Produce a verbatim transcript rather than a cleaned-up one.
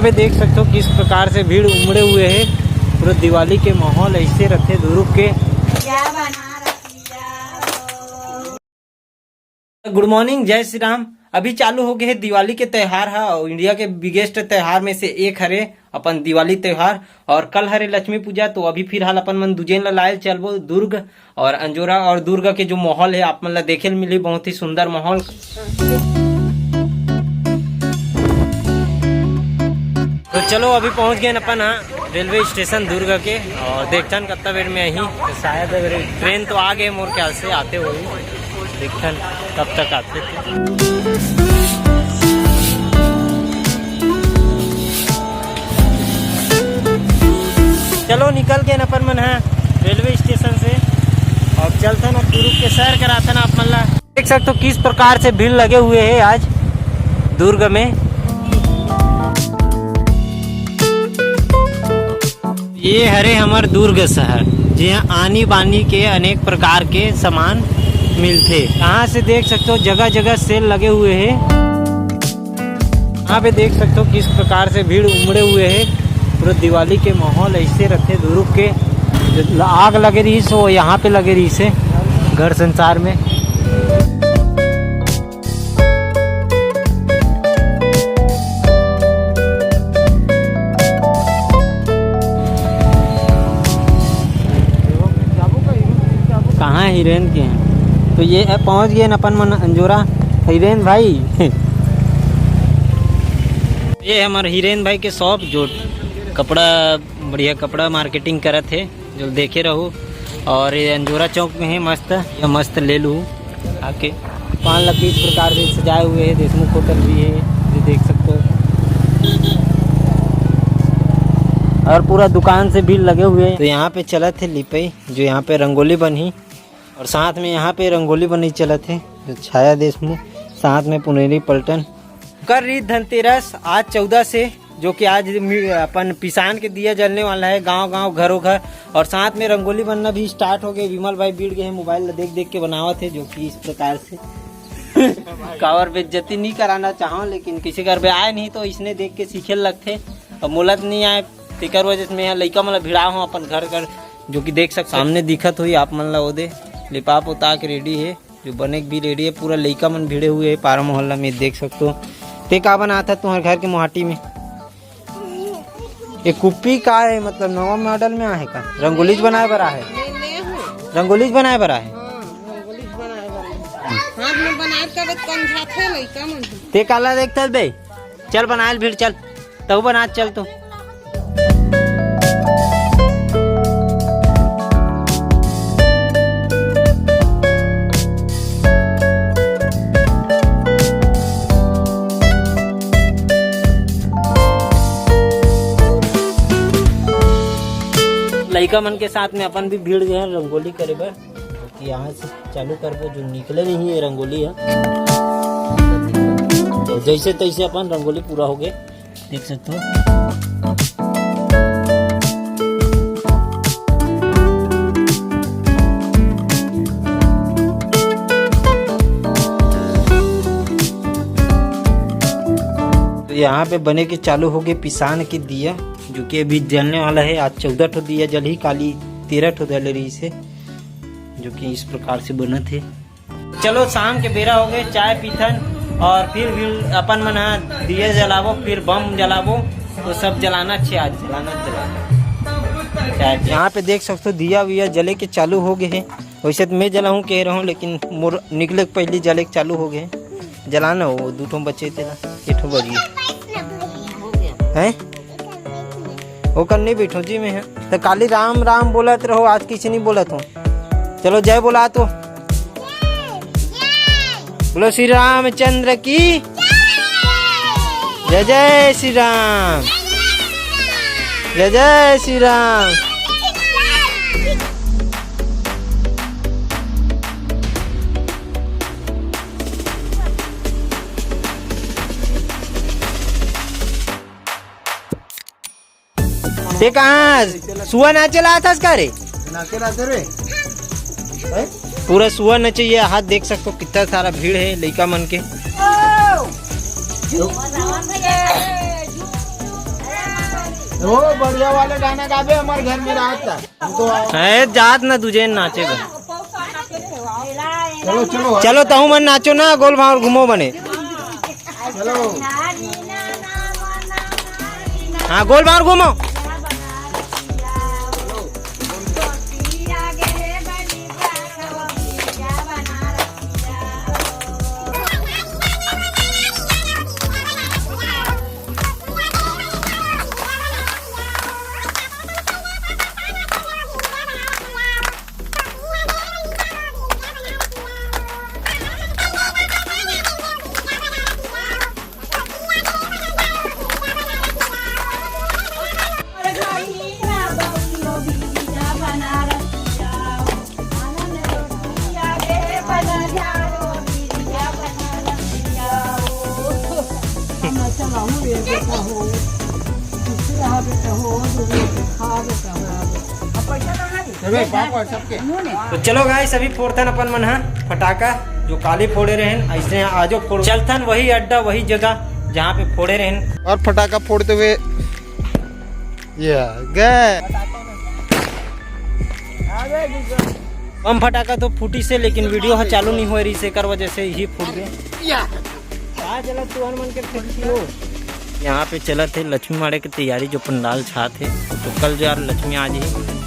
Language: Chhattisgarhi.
पे देख सकते हो किस प्रकार से भीड़ उमड़े हुए है। पूरा दिवाली के माहौल ऐसे रथे दुर्ग के। गुड मॉर्निंग, जय श्री राम। अभी चालू हो गए है दिवाली के त्यौहार हा, और इंडिया के बिगेस्ट त्यौहार में से एक हरे अपन दिवाली त्यौहार। और कल हरे लक्ष्मी पूजा, तो अभी फिलहाल अपन मन दुजेन ला लायल चलबो दुर्ग और अंजोरा। और दुर्ग के जो माहौल है आप मन ला देखे ल मिली, बहुत ही सुंदर माहौल। तो चलो, अभी पहुंच गए अपन, हाँ, रेलवे स्टेशन दुर्ग के, और देखथन कत्ता बेर में आही। तो शायद अगर ट्रेन तो आ गए मोर ख्याल से, आते हुए देखथन कब तक आते। चलो, निकल के न अपन मन ह रेलवे स्टेशन से, और चलथन अब दुर्ग के सैर कराथन आप मन ला। देख सकते हो किस प्रकार से भीड़ लगे हुए है आज दुर्ग में। ये हरे हमर दुर्ग शहर, जिहाँ आनी बानी के अनेक प्रकार के सामान मिलथे। यहाँ से देख सकते हो जगह जगह सेल लगे हुए है। यहाँ पे देख सकते हो किस प्रकार से भीड़ उमड़े हुए है। पूरा दिवाली के माहौल ऐसे रथे दुर्ग के, जो आग लगे रही सो यहाँ पे लगे रही से घर संसार में। कहाँ हीरोइन के हैं? तो ये अब पहुँच गए न अपन मन अंजोरा। हीरोइन भाई ये हमारे हीरेन भाई के शॉप, जो कपड़ा, बढ़िया कपड़ा मार्केटिंग करत हे, जो देखे रहू। और ये अंजोरा चौक में है, मस्त, ये मस्त ले लू आके। पान लगी इस प्रकार से सजाए हुए है, देशमुख होटल भी है, ये देख सकते हो। और पूरा दुकान से भीड़ लगे हुए हैं। तो यहाँ पे चलत है लिपई, जो यहाँ पे रंगोली बनी, और साथ में यहाँ पे रंगोली बनी चलत है, जो छाया देशमुख, साथ में पुनेरी पलटन। कर रही धनतेरस आज चौदह से, जो कि आज मि-, अपन पिसान के दिया जलने वाला है गांव गांव, घरों घर। और साथ में रंगोली बनना भी स्टार्ट हो गए। विमल भाई भीड़ गए हैं, मोबाइल ला देख देख के बनावत है, जो कि इस प्रकार से कावर बेइज्जती नहीं कराना चाहो, लेकिन किसी घर पे आए नहीं तो इसने देख के सीखे लगथे। अब मोला तो नहीं आए, तेकर वजह से मैं यहाँ लइका मन ला भिड़ा हूँ अपन घर घर, जो कि देख सक सामने दिखत हुई आप मन ला ओदे लिपा पोता के रेडी है। जो बने के भी रेडी है, पूरा लइका मन भिड़े हुए है पारा मोहल्ला में, देख सकते हो। ते का बनात है तुम्हारे घर के मोहाटी में? ये कुप्पी का है, मतलब नवा मॉडल में आहे का? रंगोलीज बनाए बर आहे? रंगोलीज बनाए बर आहे? हाथ में बनाए का बस कंझाथे लइका मन। ते काला देखत बे? चल बनाए ल भीड़, चल। तहु बना चल तू। लइका मन के साथ में अपन भी भीड़ गए हैं रंगोली करे बर। कि यहाँ से चालू करबो, जो निकले नहीं है रंगोली है। तो जैसे तैसे अपन रंगोली पूरा हो गए, देख सकते हो। तो यहाँ पे बने के चालू हो गए पिसान के दिया, जो कि अभी जलने वाला है। आज चौदह ठो दिया जलही, काली तेरह ठो जले रही से, जो कि इस प्रकार से बनत है। चलो, शाम के बेरा हो गए, चाय पीथन और फिर भी अपन मन ह दिया जलाबो, फिर बम जलाबो। तो सब जलाना छे आज, जलाना, जलाना। चाय पी। यहाँ पे देख सकते हो, दिया विया जले के चालू हो गए हैं। वैसे तो मैं जलाऊँ कह रहा हूँ, लेकिन मोर निकले के पहले जले के चालू हो गए हैं। जलाना हो, दू ठो बचे तेला, एक ठो बच गए हैं। ओकर नहीं बैठो जी मैं, हाँ। तो काली राम राम बोलत रहो, आज किसी नहीं बोलत हो। चलो जय बोला तो। बोलो श्री रामचंद्र की जय, जय श्री राम, जय जय श्री राम। ते कहाँ सुआ नाचे ला आथस का रे? नाचे ला आथे रे। हैं? पूरा सुआ नचे, ये हाथ देख सकते हो, कितना सारा भीड़ है लइका मन के। झूम, झूम के, झूम, झूम वो बढ़िया वाले गाना गाबे, हमर घर में रात का। हम तो ए, जात ना तुझे नाचे बर। चलो, चलो। चलो, तहू मन नाचो ना, गोल भांवर घूमो बने। चलो। हाँ, गोल भांवर घूमो। तो चलो गाइस, अभी फोड़थन अपन मन ह फटाका, जो काली फोड़े रहेन, ऐसे आजो फोड़। चलथन वही अड्डा, वही जगह, जहाँ पे फोड़े रहेन। और फटाका फोड़ते हुए ये गए। बम फटाका तो फूटी से, लेकिन वीडियो ह चालू नहीं हो रही से, एकर वजह से ही फूट गए। का चलत तुहर मन के फुर्ती हो? यहाँ पे चलत हे लक्ष्मी माड़े के तैयारी, जो पंडाल छात हे, तो कल जो यार लक्ष्मी आ जाही।